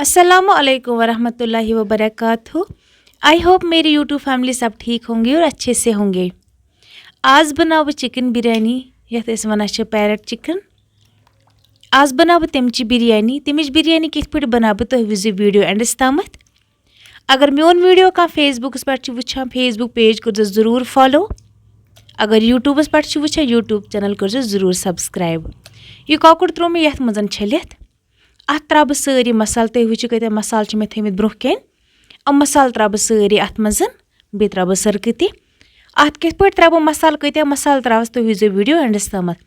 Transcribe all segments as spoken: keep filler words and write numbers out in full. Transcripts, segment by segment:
السلام علیکم ورحمۃ اللہ وبرکاتہ۔ آئی ہوپ میری یوٹیوب فیملی سب ٹھیک ہوں گے اور اچھے سے ہوں گے۔ آز بناو بہٕ چکن بریانی، یتھ أسۍ ونان چھِ پیرٹ چکن۔ آز بناو بہٕ تمچہِ بریانی۔ تمچ بریانی کِتھ پٲٹھۍ بناو بہٕ، تُہۍ وٕچھزیو ویڈیو اینڈس تامتھ۔ اگر میون ویڈیو کانٛہہ فیس بُکس پٮ۪ٹھ چھُ وٕچھان، فیس بُک پیج کٔرزیو ضروٗر فالو۔ اگر یوٹیوبس پٮ۪ٹھ چھُ وٕچھان، یوٹیوب چینل کٔرزیو ضروٗر سبسکرایب۔ یہِ کۄکُر ترٛوو مےٚ یتھ منٛز چھٔلِتھ۔ اتھ ترٛاوٕ بہٕ سٲری مسالہٕ۔ تُہۍ وٕچھِو کۭتیٛاہ مسالہٕ چھِ مےٚ تھٲومٕتۍ برٛونٛہہ کَنہِ۔ یِم مسالہٕ ترٛاوٕ بہٕ سٲری اتھ منٛز، بیٚیہِ ترٛاوٕ بہٕ سرکہٕ تہِ۔ اتھ کِتھ پٲٹھۍ ترٛاوٕ بہٕ مسالہٕ، کۭتیٛاہ مسالہٕ ترٛاوس، تُہۍ وٕچھزیو ویڈیو اینڈس تامتھ۔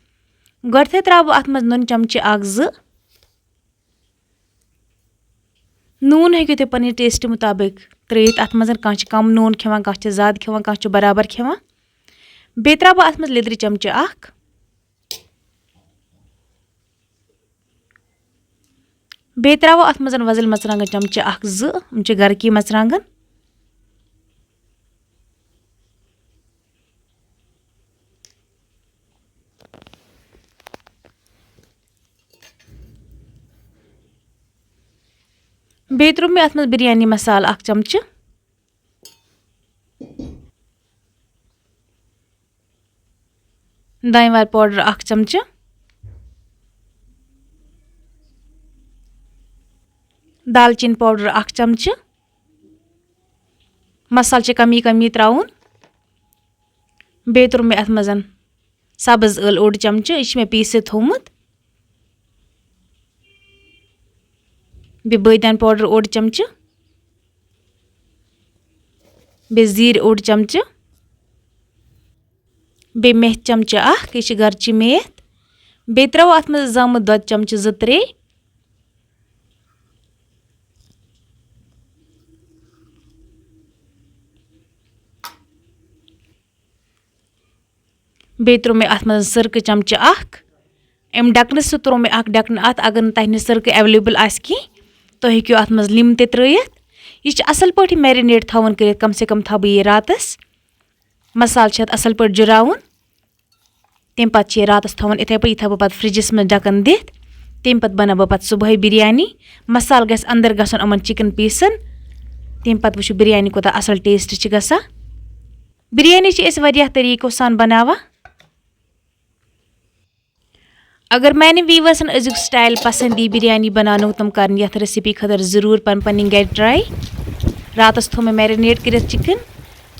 گۄڈٕنٮ۪تھٕے ترٛاوٕ بہٕ اتھ منٛز نُن چمچہٕ اکھ زٕ۔ نوٗن ہیٚکِو تُہۍ پننہِ ٹیسٹ مُطابق ترٛٲیِتھ اتھ منٛز۔ کانٛہہ چھُ کم نوٗن کھٮ۪وان، کانٛہہ چھُ زیادٕ کھٮ۪وان، کانٛہہ چھُ برابر کھٮ۪وان۔ بیٚیہِ ترٛاوٕ بہٕ اتھ منٛز لیٚدرِ چمچہٕ اکھ۔ بیٚیہِ ترٛاوو اَتھ منٛز وۄزٕلۍ مَرژٕوانٛگَن چمچہٕ اَکھ زٕ، یِم چھِ گَرٕکی مَرژٕوانٛگَن۔ بیٚیہِ ترٛوو مےٚ اَتھ منٛز بِریانی مصالہٕ اَکھ چمچہٕ۔ دانہِ وَل پاوڈر اَکھ چمچہٕ، دالچیٖن پاوڈر اَکھ چمچہٕ۔ مصالہٕ چھِ کمی کمی ترٛاوُن۔ بیٚیہِ ترٛوو مےٚ اَتھ منٛز سبٕز ٲل اوٚڑ چمچہٕ، یہِ چھُ مےٚ پیٖسِتھ تھوٚومُت۔ بیٚیہِ بٲدیان پاوڈر اوٚڑ چمچہٕ۔ بیٚیہِ زیٖرۍ اوٚڑ چمچہٕ۔ بیٚیہِ میتھِ چمچہٕ اکھ، یہِ چھِ گرچی میتھ۔ بیٚیہِ ترٛاوو اَتھ منٛز زامُت دۄد چمچہٕ زٕ ترٛےٚ۔ بیٚیہِ ترٛوو مےٚ اَتھ منٛز سِرکہٕ چمچہٕ اکھ۔ اَمہِ ڈَکھنہٕ سۭتۍ ترٛوو مےٚ اَکھ ڈَکھنہٕ اَتھ۔ اگر نہٕ تۄہہِ نِش سِرکہٕ ایویلیبل آسہِ کِہیٖنۍ، تُہۍ ہیٚکِو اَتھ منٛز لیٚمب تہِ ترٛٲیِتھ۔ یہِ چھِ اَصٕل پٲٹھۍ میرِنیٹ تھاوُن کٔرِتھ، کم سے کم تھاوٕ بہٕ یہِ راتَس۔ مصالہٕ چھِ اَتھ اَصٕل پٲٹھۍ جُراوُن۔ تَمہِ پَتہٕ چھِ یہِ راتَس تھاوُن یِتھَے پٲٹھۍ، یہِ تھاوٕ بہٕ پَتہٕ فرٛجَس منٛز ڈَکَن دِتھ۔ تَمہِ پَتہٕ بَناوٕ بہٕ پَتہٕ صُبحٲے بِریانی۔ مصالہٕ گژھِ اَندَر گژھُن یِمَن چِکَن پیٖسَن۔ تَمہِ پَتہٕ وٕچھِو بِریانی کوٗتاہ اَصٕل ٹیسٹ چھِ گژھان۔ بِریانی چھِ أسۍ واریاہ طریٖقو سان بَناوان۔ اگر میانہِ ویورسن أزیُک سٹایل پسند یی بریانی بناونُک، تِم کرن یتھ ریسپی خٲطرٕ ضروٗر پن پنٕنۍ گرِ ٹراے۔ راتس تھوٚو مےٚ میرینیٹ کٔرِتھ چکن،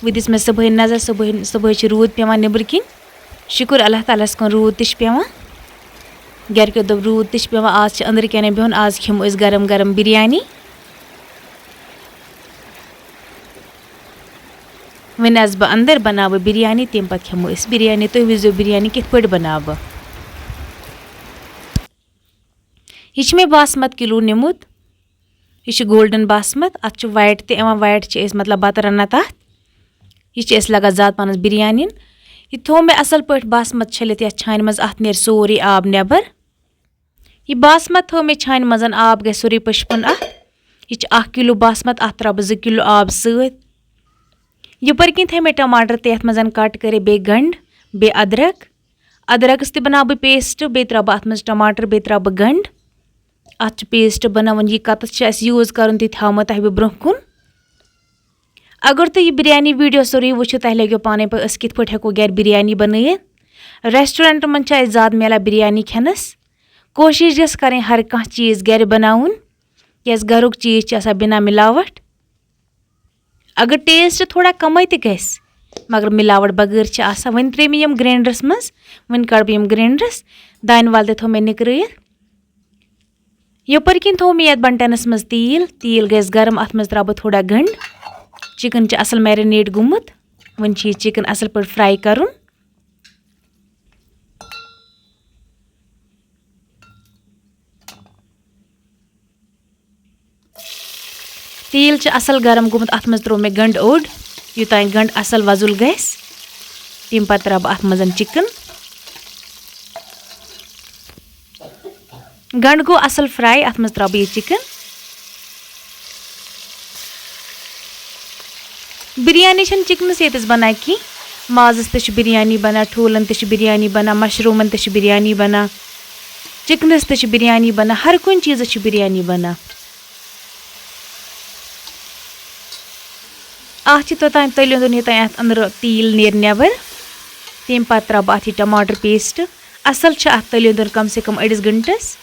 وۄنۍ دِژ مےٚ صبحٲے نظر، صبحٲے صبحٲے چھِ روٗد پٮ۪وان نیٚبرٕ کِنۍ۔ شُکُر اللہ تعالیٰ ہس کُن، روٗد تہِ چھُ پٮ۪وان۔ گرِکیو دوٚپ روٗد تہِ چھُ پٮ۪وان، آز چھِ أنٛدرٕ کٮ۪نَے بِہُن، آز کھٮ۪مو أسۍ گرم گرم بریانی۔ وۄنۍ آسہٕ بہٕ اندر، بناوٕ بریانی، تمہِ پتہٕ کھٮ۪مو أسۍ بریانی۔ تُہۍ وٕچھزیو بریانی کِتھ پٲٹھۍ بناوٕ بہٕ۔ یہِ چھُ مےٚ باسمت کِلوٗ نیوٗمُت۔ یہِ چھُ گولڈن باسمت، اتھ چھُ وایٹ تہِ یِوان، وایٹ چھِ أسۍ مطلب بتہٕ رنان تتھ۔ یہِ چھِ أسۍ لگان زیادٕ پہنس بریانین۔ یہِ تھوٚو مےٚ اصل پٲٹھۍ باسمت چھٔلِتھ یتھ چھانہِ منٛز، اتھ نیرِ سورُے آب نٮ۪بر۔ یہِ باسمت تھٲو مےٚ چھانہِ منٛز، آب گژھِ سورُے پٔشپُن اَتھ۔ یہِ چھِ اَکھ کِلوٗ باسمت، اَتھ ترٛاوٕ بہٕ زٕ کِلوٗ آب سۭتۍ۔ یَپٲرۍ کِنۍ تھٲے مےٚ ٹماٹر تہِ یَتھ منٛز کَٹ کٔرِتھ، بیٚیہِ گنٛڈ، بیٚیہِ أدرَک۔ أدرَکَس تہِ بَناوٕ بہٕ پیسٹ، بیٚیہِ ترٛاوٕ بہٕ اَتھ منٛز ٹماٹر، بیٚیہِ ترٛاوٕ بہٕ گنٛڈ۔ اَتھ چھُ پیسٹ بَناوُن، یہِ کَتَس چھِ اَسہِ یوٗز کَرُن، تہِ تھاوٕ مَو تۄہہِ بہٕ برٛونٛہہ کُن۔ اگر تُہۍ یہِ بریانی ویڈیو سورُے وٕچھِو، تۄہہِ لگیو پانے پَے أسۍ کِتھ پٲٹھۍ ہٮ۪کو گرِ بریانی بنٲیِتھ۔ ریسٹورنٹ منٛز چھِ اَسہِ زیادٕ میلان بریانی کھٮ۪نَس۔ کوٗشِش گژھِ کَرٕنۍ ہر کانٛہہ چیٖز گرِ بناوُن، کیٛازِ گرُک چیٖز چھِ آسان بِنا مِلاوَٹھ۔ اگر ٹیسٹ تھوڑا کَمٕے تہِ گژھِ، مگر مِلاوَٹھ بغٲر چھِ آسان۔ وۄنۍ ترٛٲے مےٚ یِم گرینڈرَس منٛز، وۄنۍ کَڑٕ بہٕ یِم گرینڈرَس۔ دانہِ وَل تہِ تھوٚو مےٚ نِکرٲیِتھ۔ یَپٲرۍ کِنۍ تھوٚو مےٚ یَتھ بَنٹَنَس منٛز تیٖل، تیٖل گژھِ گرم، اَتھ منٛز ترٛاوٕ بہٕ تھوڑا گنٛڈ۔ چِکَن چھُ اَصٕل میرِنیٹ گوٚمُت، وۄنۍ چھُ یہِ چِکَن اَصٕل پٲٹھۍ فرٛاے کَرُن۔ تیٖل چھُ اَصٕل گرم گوٚمُت، اَتھ منٛز ترٛوو مےٚ گنٛڈٕ اوٚڑ، یوٚتام گنٛڈٕ اَصٕل وۄزُل گژھِ، تَمہِ پَتہٕ ترٛاوٕ بہٕ اَتھ منٛز چِکَن۔ گنٛڈٕ گوٚو اَصٕل فرٛاے، اَتھ منٛز ترٛاوٕ بہٕ یہِ چِکَن۔ بِریانی چھَنہٕ چِکنَس ییٚتِس بَنان کینٛہہ، مازَس تہِ چھِ بِریانی بَنان، ٹھوٗلَن تہِ چھِ بِریانی بَنان، مَشروٗمَن تہِ چھِ بِریانی بَنان، چِکنَس تہِ چھِ بِریانی بَنان، ہر کُنہِ چیٖزَس چھِ بِریانی بَنان۔ اَتھ چھِ توٚتام تٔلیُن دیُن، یوٚتام اَتھ أنٛدرٕ تیٖل نیرِ نٮ۪بر۔ تَمہِ پتہٕ ترٛاوٕ بہٕ اَتھ یہِ ٹماٹر paste۔ اَصٕل چھُ اَتھ تٔلیُن دیُن کم سے کم أڑِس گنٹس۔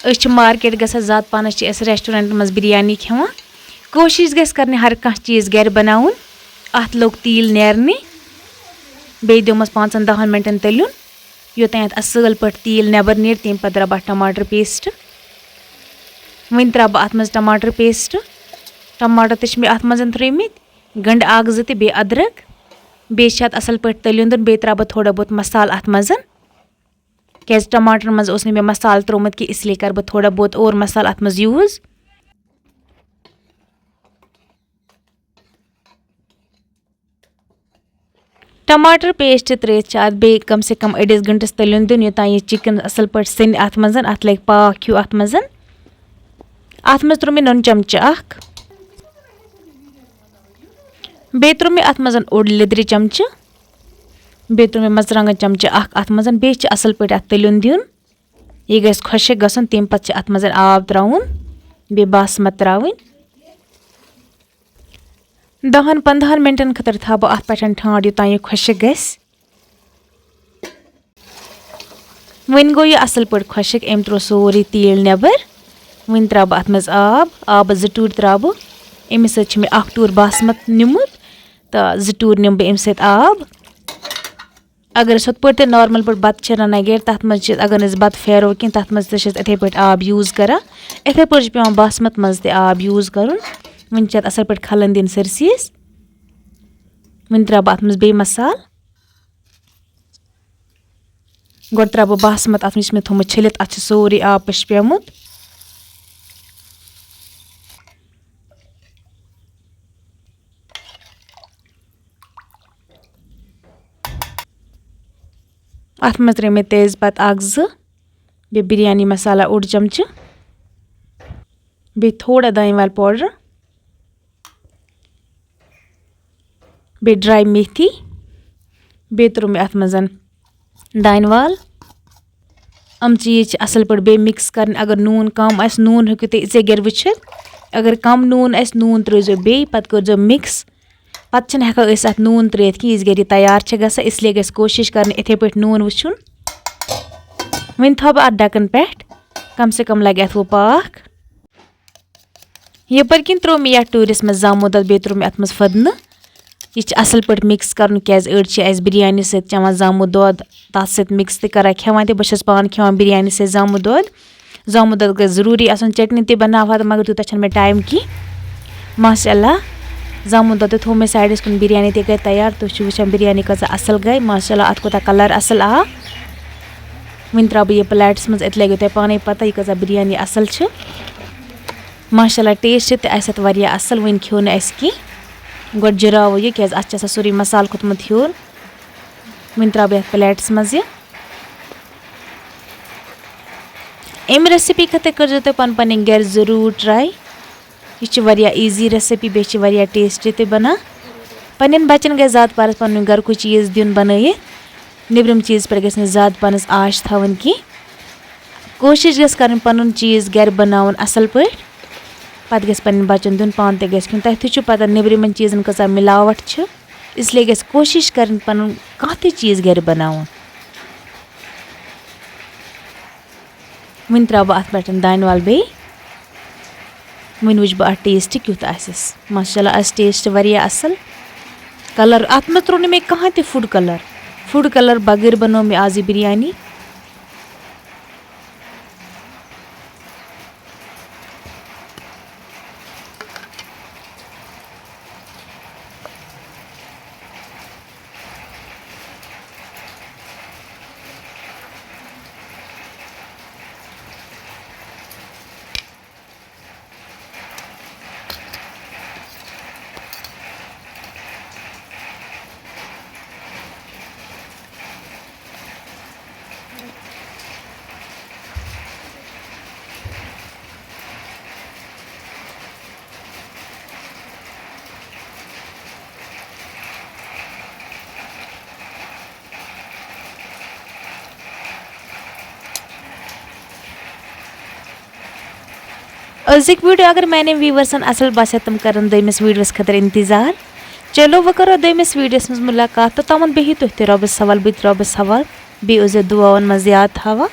أسۍ چھِ market گژھان، زیادٕ پَہنَس چھِ أسۍ restaurant منٛز بِریانی کھٮ۪وان۔ کوٗشِش گژھِ کَرٕنۍ ہر کانٛہہ چیٖز گَرِ بَناوُن۔ اَتھ لوٚگ تیٖل نیرنہِ، بیٚیہِ دیومَس پانٛژَن دَہَن مِنٹَن تٔلیُن، یوٚتام اَتھ اَصٕل پٲٹھۍ تیٖل نٮ۪بَر نیرِ۔ تَمہِ پَتہٕ ترٛاوٕ بہٕ اَتھ ٹماٹر paste۔ وۄنۍ ترٛاوٕ بہٕ اَتھ منٛز ٹماٹر paste۔ ٹماٹر تہِ چھِ مےٚ اَتھ منٛز ترٛٲومٕتۍ، گنٛڈٕ اَکھ زٕ تہٕ بیٚیہِ أدرَک۔ بیٚیہِ چھِ اَتھ اَصٕل پٲٹھۍ تٔلیُن دیُن، بیٚیہِ ترٛاوٕ بہٕ تھوڑا بہت مصالہٕ اَتھ منٛز۔ کیٛازِ ٹماٹرن منٛز اوس نہٕ مےٚ مصالہٕ ترٛوومُت کینٛہہ، اس لیے کَرٕ بہٕ تھوڑا بہت اور مصالہٕ اَتھ منٛز use۔ ٹماٹر paste ترٛٲوِتھ چھِ اَتھ بیٚیہِ کم سے کم أڑِس گنٹس تٔلیُن دیُن، یوٚتام یہِ chicken اَصٕل پٲٹھۍ سیٚنہِ اَتھ منٛز، اَتھ لَگہِ پاکھ ہیوٗ اَتھ منٛز۔ اَتھ منٛز ترٛوو مےٚ نُن چمچہٕ اَکھ، بیٚیہِ ترٛوو مےٚ اَتھ منٛز اوٚڑ لیٚدرِ چمچہٕ، بیٚیہِ ترٛوو مےٚ مرژٕوانٛگن چمچہٕ اَکھ اَتھ منٛز۔ بیٚیہِ چھِ اَصٕل پٲٹھۍ اَتھ تٔلیُن دیُن۔ یہِ گژھِ خۄشٕک گژھُن، تَمہِ پَتہٕ چھِ اَتھ منٛز آب ترٛاوُن، بیٚیہِ باسمت ترٛاوٕنۍ۔ دَہَن پنٛداہَن مِنٹَن خٲطرٕ تھاوٕ بہٕ اَتھ پٮ۪ٹھ ٹھانٛڈ، یوٚتام یہِ خۄشٕک گژھِ۔ وۄنۍ گوٚو یہِ اَصٕل پٲٹھۍ خۄشٕک، أمۍ ترٛوو سورُے تیٖل نٮ۪بر۔ وۄنۍ ترٛاوٕ بہٕ اَتھ منٛز آب، آبَس زٕ ٹوٗرۍ ترٛاوٕ بہٕ۔ أمِس سۭتۍ چھِ مےٚ اَکھ ٹوٗر باسمت نیُمُت تہٕ زٕ ٹوٗرۍ نِمہٕ بہٕ اَمہِ سۭتۍ آب۔ اگر أسۍ ہُتھ پٲٹھۍ تہِ normal پٲٹھۍ بَتہٕ چھِ رَنان گَرِ، تَتھ منٛز چھِ أسۍ، اگر نہٕ أسۍ بَتہٕ پھیرو کینٛہہ، تَتھ منٛز تہِ چھِ أسۍ یِتھَے پٲٹھۍ آب use کَران۔ یِتھَے پٲٹھۍ چھِ پٮ۪وان باسمت منٛز تہِ آب use کَرُن۔ وۄنۍ چھِ اَتھ اَصٕل پٲٹھۍ کھَلَن دِنۍ سٲرسٕے أسۍ۔ وۄنۍ ترٛاوٕ بہٕ اَتھ منٛز بیٚیہِ مصالہٕ۔ گۄڈٕ ترٛاوٕ بہٕ باسمت اَتھ منٛز، یُس مےٚ تھوٚومُت چھٔلِتھ، اَتھ چھِ سورُے آب پَشپیومُت۔ اَتھ منٛز ترٛٲوۍ مےٚ تیز پَتہٕ اَکھ زٕ، بیٚیہِ بِریانی مصالہ اوٚڑ چمچہٕ، بیٚیہِ تھوڑا دانہِ وَل powder، بیٚیہِ dry میتھی، بیٚیہِ ترٛوو مےٚ اَتھ منٛز دانہِ وَل۔ یِم چیٖز چھِ اَصٕل پٲٹھۍ بیٚیہِ mix کَرٕنۍ۔ اگر نوٗن کَم آسہِ، نوٗن ہیٚکِو تُہۍ یِژے گَرِ وٕچھِتھ۔ اگر کَم نوٗن آسہِ، نوٗن ترٛٲیزیو بیٚیہِ، پَتہٕ کٔرۍزیو mix۔ پَتہٕ چھِنہٕ ہٮ۪کان أسۍ اَتھ نوٗن ترٛٲیِتھ کِہیٖنۍ، یِژ گَرِ یہِ تیار چھِ گژھان، اس لیے گژھِ کوٗشِش کَرٕنۍ یِتھَے پٲٹھۍ نوٗن وٕچھُن۔ وۄنۍ تھاوٕ بہٕ اَتھ ڈَکَن پٮ۪ٹھ، کم سے کم لَگہِ اَتھ وۄنۍ پاکھ۔ یَپٲرۍ کِنۍ ترٛوو مےٚ یَتھ ٹوٗرِس منٛز زامُت دۄد، بیٚیہِ ترٛوو مےٚ اَتھ منٛز فٔدنہٕ۔ یہِ چھِ اَصٕل پٲٹھۍ mix کَرُن، کیٛازِ أڑۍ چھِ اَسہِ بِریانی سۭتۍ چٮ۪وان زامُت دۄد، تَتھ سۭتۍ mix تہِ کَران کھٮ۪وان تہِ۔ بہٕ چھَس پانہٕ کھٮ۪وان بِریانی سۭتۍ زامُت دۄد۔ زامُت دۄد گژھِ ضروٗری آسُن، چٹنی تہِ بَناوہا تہٕ مگر تیوٗتاہ چھَنہٕ مےٚ time کینٛہہ۔ ماشاء اللہ، زامُت دۄد تہِ تھوٚو مےٚ sideس کُن، بِریانی تہِ گٔے تیار۔ تُہۍ چھِو وٕچھان بِریانی کۭژاہ اَصٕل گٔے۔ ماشاء اللہ، اَتھ کوٗتاہ colour اَصٕل آو۔ وۄنۍ ترٛاوٕ بہٕ یہِ plateس منٛز، اَتہِ لَگیو تۄہہِ پانَے پَتہ یہِ کۭژاہ بِریانی اَصٕل چھِ۔ ماشاء اللہ، taste تہِ آسہِ اَتھ واریاہ اَصٕل، وۄنۍ کھیوٚو نہٕ اَسہِ کینٛہہ۔ گۄڈٕ جِراوو یہِ، کیٛازِ اَتھ چھِ آسان سورُے مصالہٕ کھوٚتمُت ہیوٚر۔ وۄنۍ ترٛاوٕ بہٕ یَتھ plateس منٛز یہِ۔ اَمہِ recipe خٲطرٕ کٔرۍزیو تُہۍ پَنٕنۍ پَنٕنۍ گَرِ ضٔروٗر try۔ یہِ چھِ واریاہ easy recipe، بیٚیہِ چھِ واریاہ tasty تہِ بَنان۔ پنٛنٮ۪ن بَچَن گژھِ زیادٕ پَہرَس پَنُن گَرُکُے چیٖز دیُن بَنٲیِتھ۔ نیٚبرِم چیٖز پٮ۪ٹھ گژھِ نہٕ زیادٕ پَہنَس آش تھاوٕنۍ کینٛہہ۔ کوٗشِش گژھِ کَرٕنۍ پَنُن چیٖز گَرِ بَناوُن اَصٕل پٲٹھۍ۔ پَتہٕ گژھِ پَنٕنٮ۪ن بَچَن دیُن، پانہٕ تہِ گژھِ کھیوٚن۔ تۄہہِ تہِ چھُ پَتہ، نیٚبرِمٮ۪ن چیٖزَن کۭژاہ مِلاوَٹھ چھِ، اس لیے گژھِ کوٗشِش کَرٕنۍ پَنُن کانٛہہ تہِ چیٖز گَرِ بَناوُن۔ وۄنۍ ترٛاوٕ بہٕ اَتھ پٮ۪ٹھ دانہِ وَل بیٚیہِ۔ وۄنۍ وٕچھِ بہٕ اَتھ taste کیُتھ آسٮ۪س۔ ماشاء اللہ، آسہِ taste واریاہ اَصٕل۔ Colour، اَتھ منٛز ترٛوو نہٕ مےٚ کانٛہہ تہِ food colour۔ Food colour بغٲر بَنٲو مےٚ آز یہِ بِریانی۔ أزِکۍ ویٖڈیو اگر میانٮ۪ن ویوٗورسن اصل باسیو، تِم کرن دوٚیمِس ویٖڈیوس خٲطرٕ انتظار۔ چلو، وۄنۍ کرو دوٚیمِس ویٖڈیوس منٛز مُلاقات، تہٕ تِمن بِہِو تُہۍ تہِ رۄبس حوال، بہٕ تہِ رۄبس حوال۔ بیٚیہِ ٲسۍزیو دُعاون منٛز یاد تھاوان۔